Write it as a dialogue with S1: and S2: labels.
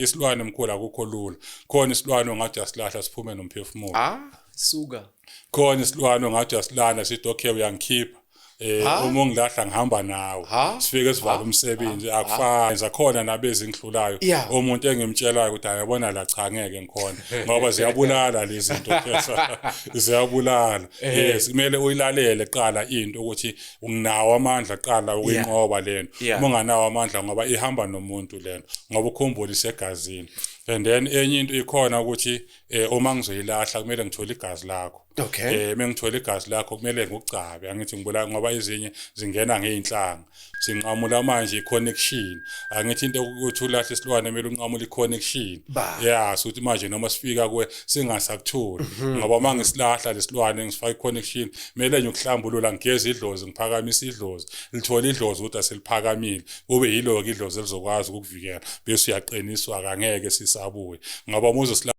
S1: Isilwane, mkhulu, akukho lula. Khona isilwane ongathi uyasilahla siphume nomphefumulo.
S2: Ah, suka.
S1: Khona isilwane ongathi uyasilanda sithi, "Okay, uyangikhipha,
S2: Ha?
S1: uma ungilahla ngihamba nawe."
S2: Ha?
S1: Sifike sivale umsebenzi, akufani. Zakhona nabezi ngihlulayo, umuntu engimtshelayo ukuthi, "Ayabona la, cha, ngeke ngikhona," ngoba ziyabulala lezi zinto, ziyabulala. Yes, kumele uyilalele qala into ukuthi unginawo amandla qala ukuyinqoba lento. Uma unganawo amandla, ngoba ihamba nomuntu lento, ngoba ukhumbule isegazini. And then enye into ikhona ukuthi uma ngizoyilahla kumele ngithole igazi lakho. Mengithola igazi lakho kumele ngikucabe, angithi ngibula, ngoba ezinye zingena ngeyinhlanga, sinqamula manje i-connection. Angithi into ukuthi ulahle isilwane kumele unqamule i-connection.
S2: Ba.
S1: Yeah, so ukuthi manje noma sifika kuwe singasakutholi, ngoba uma ngisilahla lesilwane ngisifaka i-connection, kumele ngikuhlambulula, ngigeze idlozi, ngiphakamisa idlozi, lithole idlozi ukuthi aseliphakamile, kube yilo-ke idlozi elizokwazi ukukuvikela, bese uyaqiniswa, angeke sisabuye, ngoba uma uzosila